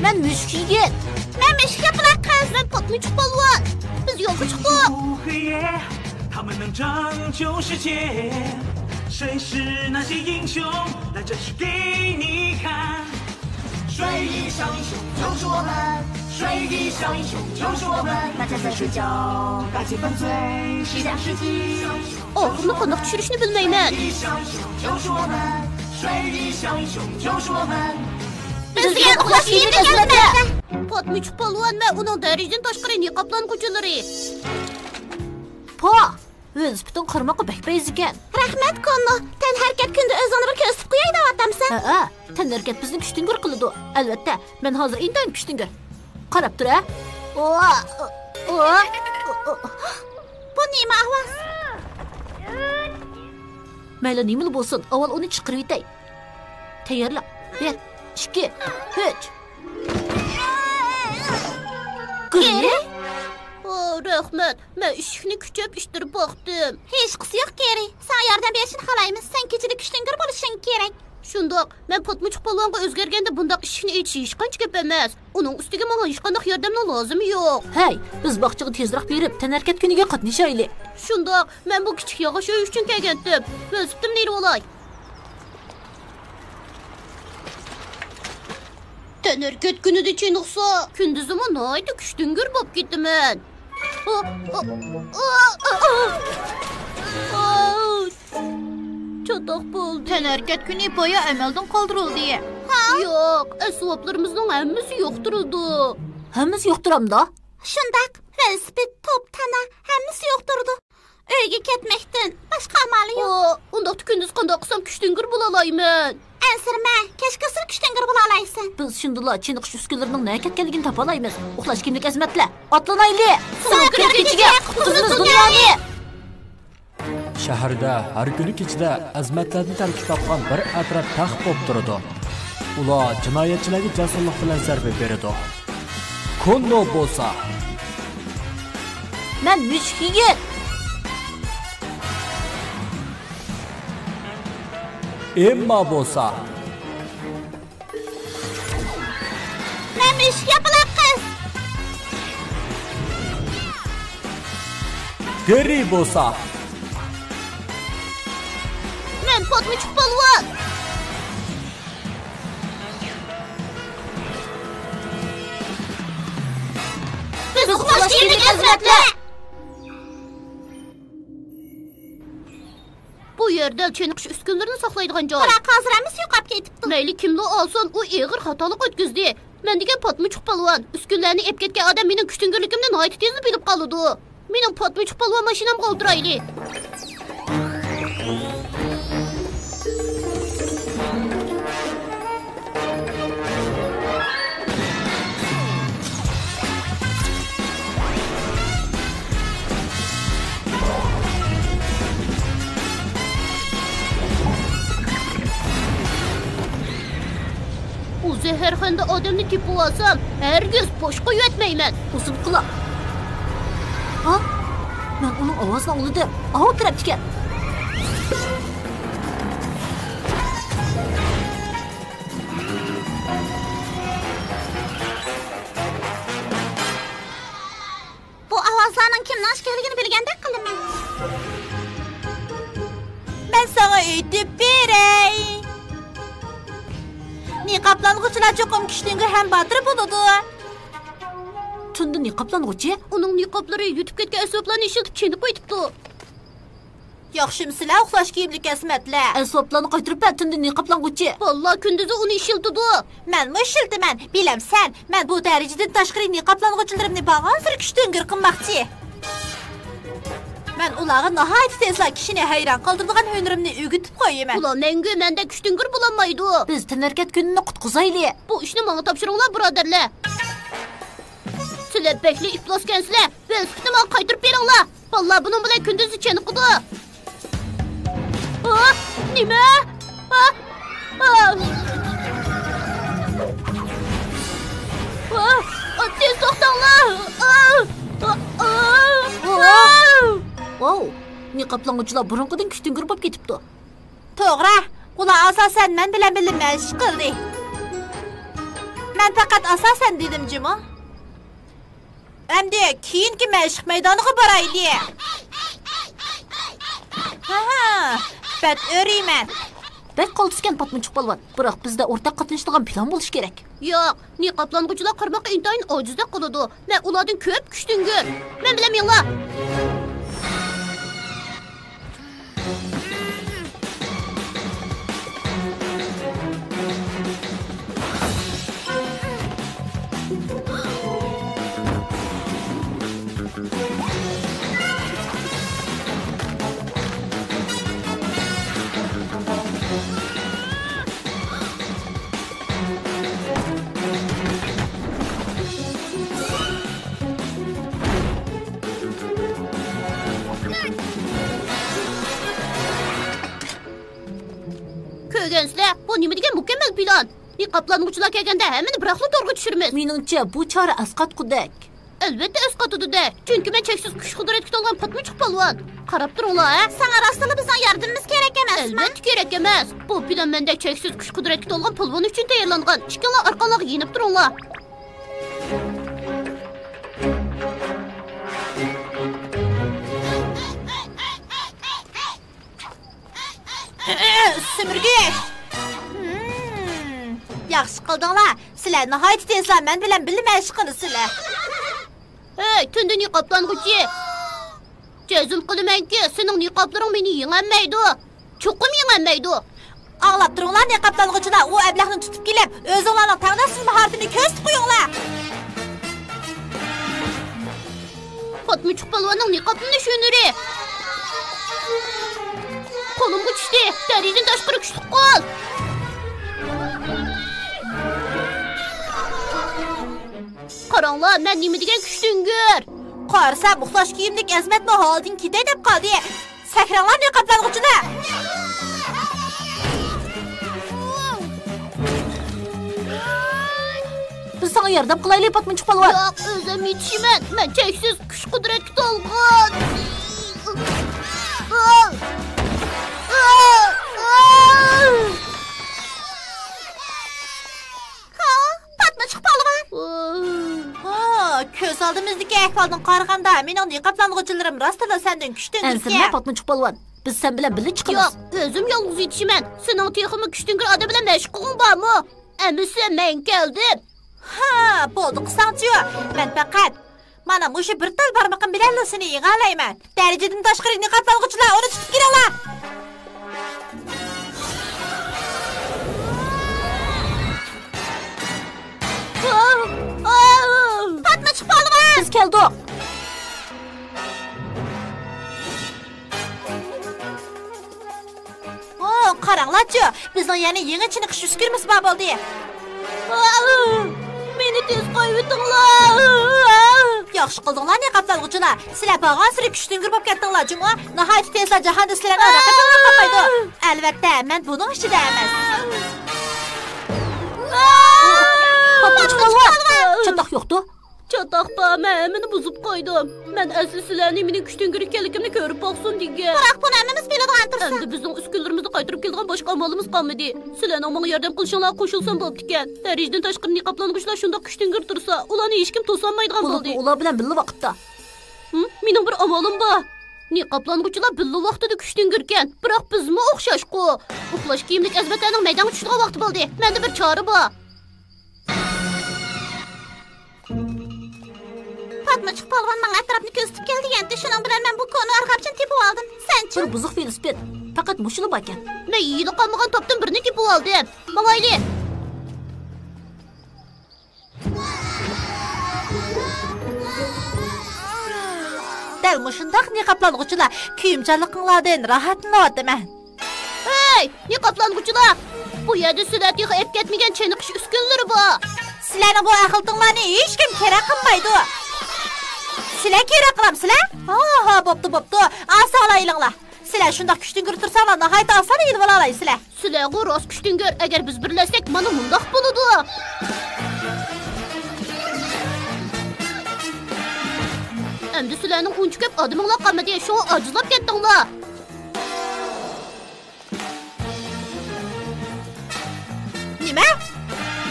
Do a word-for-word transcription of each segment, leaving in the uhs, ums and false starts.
مەن مۈشۈك يىگىت. مەن مۈشۈك ياپىلاق قىز. مەن پوتمۇچۇق پالۋان. بىز يولغا چىقتۇق. 他们能拯救世界，谁是那些英雄？来，这是给你看。水翼小英雄就是我们，水翼小英雄就是我们。大家在睡觉，大气犯罪，西洋世纪。ئۇ، بۇنى قانداق چۈشۈرۈشنى بىلمەيمەن. بىزگە ئۇخلاش كېرەك، ئەلۋەتتە. پوتمۇچۇق پالۋان ۋە ئۇنىڭ دەرىجىدىن تاشقىرى نىقابلانغۇچىلىرى. پو، ۋېلىسىپىتىڭ قىرماققا بەك پەيزى ئىكەن. رەھمەت، كوننو. تەنھەرىكەت كۈنىدە ئۆزۈڭنى بىر كۆرسىتىپ قوياي دەۋاتامسەن؟ ھەئە، تەنھەرىكەت بىزنى كۈچتۈڭگۈر قىلىدۇ. ئەلۋەتتە، مەن ھازىر ئىنتايىن كۈچتۈڭگۈر. قاراپ تۇر، ھە؟ بۇ نېمە ئاۋاز؟ مەيلى نېمىلا بولسۇن، ئاۋۋال ئۇنى چىقىرىۋېتەي. تەييارلىق. بىر، ئىككى، ئۈچ. گېرى؟ ئو، رەھمەت. مەن ئىشىكنى كۈچەپ ئىتتىرىپ باقتىم. ھېچقىسى يوق، گېرى. ساڭا ياردەم بېرىشىنى خالايمىز. سەن كېچىدە كۈچتۈڭگۈر بولۇشۇڭ كېرەك. شۇنداق. مەن پوتمۇچۇق پالۋانغا ئۆزگەرگەندە بۇنداق ئىشىكنى ئېچىش ھېچقانچە گەپ ئەمەس. ئۇنىڭ ئۈستىگە ماڭا ھېچقانداق ياردەمنىڭ لازىمى يوق. ھەي، بىز باغچىغا تېزرەك بېرىپ، تەنھەرىكەت كۈنىگە قاتنىشايلى. شۇنداق. مەن بۇ كىچىك ياغاچ ئۆي ئۈچۈن كەلگەنتىم. ۋېلىسىپىتىمنى ئېلىۋالاي. تەنھەرىكەت كۈنىدە چېنىقسا، كۈندۈزىمۇ ناھايىتى كۈچتۈڭگۈر بولۇپ كېتىمەن. ئا، ئا، ئا، ئا، ئا. چاتاق بولدى. تەنھەرىكەت كۈنى بايا ئەمەلدىن قالدۇرۇلدى. ھا؟ ياق، ئەسۋابلىرىمىزنىڭ ھەممىسى يوق تۇرىدۇ. ھەممىسى يوق تۇرامدۇ؟ شۇنداق، ۋېلىسىپىت، توپ، تانا، ھەممىسى يوق تۇرىدۇ. ئۆيگە كەتمەكتىن باشقا ئامالى يوق. ئۇ، ئۇنداقتا كۈندۈز قانداق قىلسام كۈچتۈڭگۈر بولالايمەن؟ ئەنسىرىمە، كەچ كىرسىلا كۈچتۈڭگۈر بولالايسەن. بىز شۇندىلا چېنىقىش ئۈسكۈنىلىرىنىڭ نەگە كەتكەنلىكىنى تاپالايمىز. ئۇخلاش كىيىملىك ئەزىمەتلەر، ئاتلىنايلى! سوغۇق كۈن كېچىگە قۇتقۇزىمىز دۇنيانى! شەھەردە ھەر كۈنى كېچىدە ئەزىمەتلەردىن تەركىب تاپقان بىر ئەترەت تەخت بولۇپ تۇرىدۇ. ئۇلار جىنايەتچىلەرگە جاسۇسلۇق بىلەن زەربە بېرىدۇ. كوننو بولسا، مەن مۈشۈك يىگىت. ئېمما بولسا، مەن مۈشۈك ياپىلاق قىز. گېرى بولسا، مەن پوتمۇچۇق پالۋان. بىز ئۇخلاش كىيىملىك ئەزىمەتلەر. بۇ يەر دەل چېنىقىش ئۈسكۈنىلىرىنى ساقلايدىغان جاي. بىراق ھازىر ھەممىسى يوقاپ كېتىپتۇ. مەيلى كىملا ئالسۇن، ئۇ ئېغىر خاتالىق ئۆتكۈزدى. مەن دېگەن پوتمۇچۇق پالۋان، ئۈسكۈنىلەرنى ئېلىپ كەتكەن ئادەم مېنىڭ كۈچتۈڭگۈرلۈكۈمنى ناھايىتى تېزلا بىلىپ قالىدۇ. مېنىڭ پوتمۇچۇق پالۋان ماشىنامغا ئولتۇرايلى. ئۇ زەھەرخەندە ئادەمنى تېپىۋالسام، ھەرگىز بوش قويۇۋەتمەيمەن. ئۇزۇن قۇلاق. ھا؟ مەن ئۇنىڭ ئاۋازىنى ئاڭلىدىم. ئاۋۇ تەرەپتىكەن. بۇ ئاۋازلارنىڭ كىمنىڭ ئىكەنلىكىنى بىلگەندەك قىلىمەن. مەن ساڭا ئېيتىپ بېرەي. نىقابلانغۇچىلار چوقۇم كۈچتۈڭگۈر ھەم باتۇر بولىدۇ. تۇندا نىقابلانغۇچى؟ ئۇنىڭ نىقابلىرى يۈتۈپ كەتكەن ئەسۋابلارنى ئىشلىتىپ چېنىقىۋېتىپتۇ. ياخشىمۇ سىلەر ئۇخلاش كىيىملىك ئەزىمەتلەر؟ ئەسۋابلارنى قايتۇرۇپ بەر، تۇندا نىقابلانغۇچى. بالىلار كۈندۈزى ئۇنى ئىشلىتىدۇ. مەنمۇ ئىشلىتىمەن. بىلەمسەن، مەن بۇ دەرىجىدىن تاشقىرى نىقابلانغۇچىلىرىمنى بارغانسېرى كۈچتۈڭگۈر قىلماقچى. مەن ئۇلارغا ناھايىتى تېزلا كىشىنى ھەيران قالدۇرىدىغان ھۈنىرىمنى ئۆگىتىپ قويىمەن. ئۇلار مەڭگۈ مەندەك كۈچتۈڭگۈر بولالمايدۇ. بىز تەنھەرىكەت كۈنىنى قۇتقۇزايلى. بۇ ئىشنى ماڭا تاپشۇرۇڭلار، بۇرادەرلەر. سىلەر بەكلا ئىپلاسكەنسىلەر. ۋېلىسىپىتنى ماڭا قايتۇرۇپ بېرىڭلار. بالىلار بۇنىڭ بىلەن كۈندۈزى چېنىقىدۇ. ئا، نېمە؟ ئا، ئا. ئا، ئا، تېز توختاڭلار. ئا، ئا، ئا، ئا. ۋاۋ، نىقابلانغۇچىلار بۇرۇنقىدىن كۈچتۈڭگۈر بولۇپ كېتىپتۇ. توغرا، ئۇلار ئاساسەن مەن بىلەن بىللە مەشىق قىلدى. مەن پەقەت ئاساسەن دېدىم جۇمۇ. ئەمدى كېيىنكى مەشىق مەيدانىغا بارايلى. ھەھە، بەت ئۆرۈيمەن. بەك قالتىسكەن پاتمىچۇق پالۋان. بىراق بىزدە ئورتاق قاتنىشىدىغان پىلان بولۇشى كېرەك. ياق، نىقابلانغۇچىلار قارىماققا ئىنتايىن ئاجىزدەك قىلىدۇ. مەن ئۇلاردىن كۆپ كۈچتۈڭگۈر. مەن بىلەن مېڭىڭلار. كۆرگەنسىلەر، بۇ نېمە دېگەن مۇكەممەل پىلان! نىقابلانغۇچىلار كەلگەندە ھەممىنى بىراقلا تورغا چۈشۈرىمىز. مېنىڭچە، بۇ چارە ئەسقاتقۇدەك. ئەلۋەتتە ئەسقاتىدۇ-دە، چۈنكى مەن چەكسىز كۈچ-قۇدرەتكە تولغان پاتمىچۇق پالۋان. قاراپ تۇرۇڭلار، ھە؟ ساڭا راستلا بىزنىڭ ياردىمىمىز كېرەك ئەمەسمۇ؟ ئەلۋەتتە كېرەك ئەمەس. بۇ پىلان مەندەك چەكسىز كۈچ-قۇدرەتكە تولغان پالۋان ئۈچۈن تەييارلانغان. ئىككىڭلار ئارقاڭلارغا يېنىپ تۇرۇڭلار. سۈمۈرگۈچ! ھىم، ياخشى قىلدىڭلار. سىلەر ناھايىتى تېزلا مەن بىلەن بىللە مەشىق قىلىسىلەر. ھەي، تۈندە نىقابلانغۇچى! جەزم قىلىمەنكى، سېنىڭ نىقابلىرىڭ مېنى يېڭەلمەيدۇ. چوقۇم يېڭەلمەيدۇ. ئاڭلاپ تۇرۇڭلار، نىقابلانغۇچىلار، ئۇ ئەبلەخنى تۇتۇپ كېلىپ، ئۆزۈڭلارنىڭ تەڭداشسىز ماھارىتىنى كۆرسىتىپ قويۇڭلار. پاتمىچۇق پالۋاننىڭ نىقابلىنىش ھۈنىرى قولۇمغا چۈشتى. دەرىجىدىن تاشقىرى كۈچلۈك قول. قاراڭلار، مەن نېمە دېگەن كۈچتۈڭگۈر! قارىسام، ئۇخلاش كىيىملىك ئەزىمەتمۇ ھالىدىن كېتەي دەپ قالدى. سەكرەڭلار، نىقابلانغۇچىلار! بىز ساڭا ياردەم قىلايلى، پاتمىچۇق پالۋان. ياق، ئۆزۈم يېتىشىمەن. مەن چەكسىز كۈچ-قۇدرەتكە تولغان. ھا، پاتمىچۇق پالۋان! ھا، كۆز ئالدىمىزدىكى ئەھۋالدىن قارىغاندا، مېنىڭ نىقابلانغۇچىلىرىم راستلا سەندىن كۈچتۈڭگۈركەن. ئەنسىرىمە، پاتمىچۇق پالۋان. بىز سەن بىلەن بىللە چىقىمىز. ياق، ئۆزۈم يالغۇز يېتىشىمەن. سېنىڭ تېخىمۇ كۈچتۈڭگۈر ئادەم بىلەن مەشىق قىلغۇڭ بارمۇ؟ ئەمىسە، مەن كەلدىم. ھا، بولدى قىلساڭچۇ. مەن پەقەت مانا مۇشۇ بىر تال بارمىقىم بىلەنلا سېنى يېڭەلەيمەن. دەرىجىدىن تاشقىرى نىقابلانغۇچىلار، ئۇنى تۇتۇپ كېلىڭلار! پاتمىچۇق پالۋان! بىز كەلدۇق! ئو، قاراڭلارچۇ، بىزنىڭ يەنە يېڭى چېنىقىش ئۈسكۈنىمىز بار بولدى. مېنى تېز قويۇۋېتىڭلار. ياخشى قىلدىڭلار، نىقابلانغۇچىلار. سىلەر بارغانسېرى كۈچتۈڭگۈر بولۇپ كەتتىڭلار جۇمۇ. ناھايىتى تېزلا جاھاندا سىلەرنىڭ رەقىبىڭلار قالمايدۇ. ئەلۋەتتە، مەن بۇنىڭ ئىچىدە ئەمەس. چاتاق يوقتۇ؟ چاتاق بار، مەن ھەممىنى بۇزۇپ قويدۇم. مەن ئەسلى سىلەرنى مېنىڭ كۈچتۈڭگۈر ئىكەنلىكىمنى كۆرۈپ باقسۇن دېگەن. بىراق بۇنى ھەممىمىز بىلىدىغان تۇرسا. ئەمدى بىزنىڭ ئۈسكۈنىلىرىمىزنى قايتۇرۇپ كېلىدىغان باشقا ئامالىمىز قالمىدى. سىلەرنىڭ ماڭا ياردەم قىلىشىڭلارغا قوشۇلسام بوپتىكەن. دەرىجىدىن تاشقىرى نىقابلانغۇچىلار شۇنداق كۈچتۈڭگۈر تۇرسا، ئۇلارنى ھېچكىم توسالمايدىغان بولدى. بولۇپمۇ ئۇلار بىلەن بىللە ۋاقىتتا. ھىم، مېنىڭ بىر ئامالىم بار. نىقابلانغۇچىلار بىللە ۋاقتىدا كۈچتۈڭگۈركەن. بىراق بىزمۇ ئوخشاشقۇ. ئۇخلاش كىيىملىك ئەزىمەتلەرنىڭ مەيدانغا چۈشىدىغان ۋاقتى بولدى. مەندە بىر چارە بار. پاتمىچۇق پالۋان ماڭا ئەتراپنى كۆزىتىپ كەل دېگەنتى، شۇنىڭ بىلەن مەن بۇ كونا ئارغامچىنى تېپىۋالدىم. سەنچۇ؟ بىر بۇزۇق ۋېلىسىپىت. پەقەت مۇشۇلا باركەن. مەن يېيىلى قالمىغان توپتىن بىرنى تېپىۋالدىم. ماڭايلى. دەل مۇشۇنداق نىقابلانغۇچىلار، كۆيۈمچانلىقىڭلاردىن راھەتلىنىۋاتىمەن. ھەي، نىقابلانغۇچىلار! بۇ يەردە سىلەر تېخى ئېلىپ كەتمىگەن چېنىقىش ئۈسكۈنىلىرى بار. سىلەرنىڭ بۇ ئەخلىتىڭلارنى ھېچكىم كېرەك قىلمايدۇ. سىلەر كېرەك قىلامسىلەر؟ ھا، ھا، بوپتۇ، بوپتۇ. ئاسانلا ئېلىڭلار. سىلەر شۇنداق كۈچتۈڭگۈر تۇرساڭلار، ناھايىتى ئاسانلا ئېلىۋالالايسىلەر. سىلەرغۇ راست كۈچتۈڭگۈر، ئەگەر بىز بىرلەشسەك، مانا مۇنداق بولىدۇ. ئەمدى سىلەرنىڭ ئۇنچە كۆپ ئادىمىڭلار قالمىدى، شۇڭا ئاجىزلاپ كەتتىڭلار. نېمە؟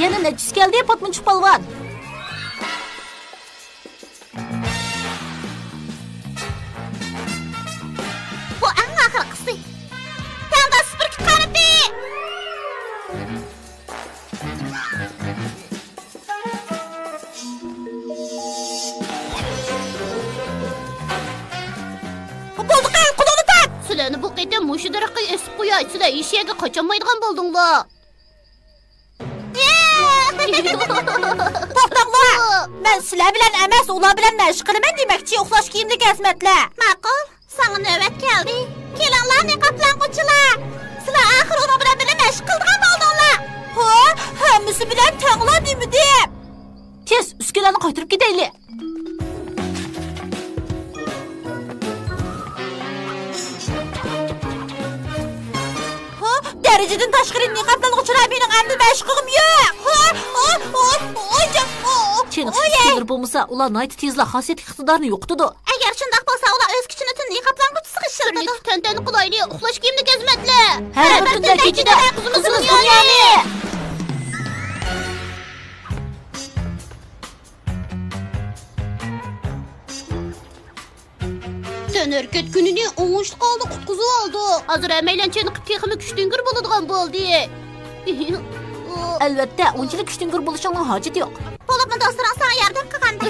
يەنە نەچچىسى كەلدى، پاتمىچۇق پالۋان؟ بۇ ئەڭ ئاخىرقىسى. تەڭداش سۈپۈرگە قانىتى! بولدى قېنى، قولۇڭنى تارت! سىلەرنى بۇ قېتىم مۇشۇ دەرەخكە ئېسىپ قوياي، سىلەر ھېچ يەرگە قاچالمايدىغان بولدۇڭلار. توختاڭلار! مەن سىلەر بىلەن ئەمەس، ئۇلار بىلەن مەشىق قىلىمەن دېمەكچى، ئۇخلاش كىيىملىك خىزمەتلەر. ماقۇل، ساڭا نۆۋەت كەلدى. كېلىڭلار، نىقابلانغۇچىلار! سىلەر ئاخىر ئۇنىڭ بىلەن بىللە مەشىق قىلىدىغان بولدۇڭلار. ھە، ھەممىسى بىلەن تەڭلا دېمىدىم. تېز، ئۈسكۈنىلەرنى قايتۇرۇپ كېتەيلى. ھە، دەرىجىدىن تاشقىرى نىقابلانغۇچىلار، مېنىڭ ئەمدى مەشىقىم يوق. ھە، ئۇ، ئۇ، ئۇ، جا-، ئۇ، چېنىقىش ئۇ، ئۈسكۈنىلىرى بولمىسا، ئۇلار ناھايىتى تېزلا خاسىيەت ئىقتىدارىنى يوقىتىدۇ. ئەگەر شۇنداق بولسا، ئۇلار ئۆز كۈچىنى تۈن نىقابلانغۇچىسىغا ئىشلىتىدۇ. بىرلىكتە تەنتەنە قىلايلى، ئۇخلاش كىيىملىك خىزمەتلەر! ھەر بىر كۈندە كېچىدە قىزىمىز دۇنيانى! تەنھەرىكەت كۈنىنى ئوڭۇشلۇق ھالدا قۇتقۇزۇۋالدۇق. ھازىر ھەممەيلەن چېنىقىپ، تېخىمۇ كۈچتۈڭگۈر بولىدىغان بولدى. ئەلۋەتتە، ئۇنچىلىك كۈچتۈڭگۈر بولۇشۇڭنىڭ ھاجىتى يوق. بولۇپمۇ دوستلىرىڭ ساڭا ياردەم قىلغاندا.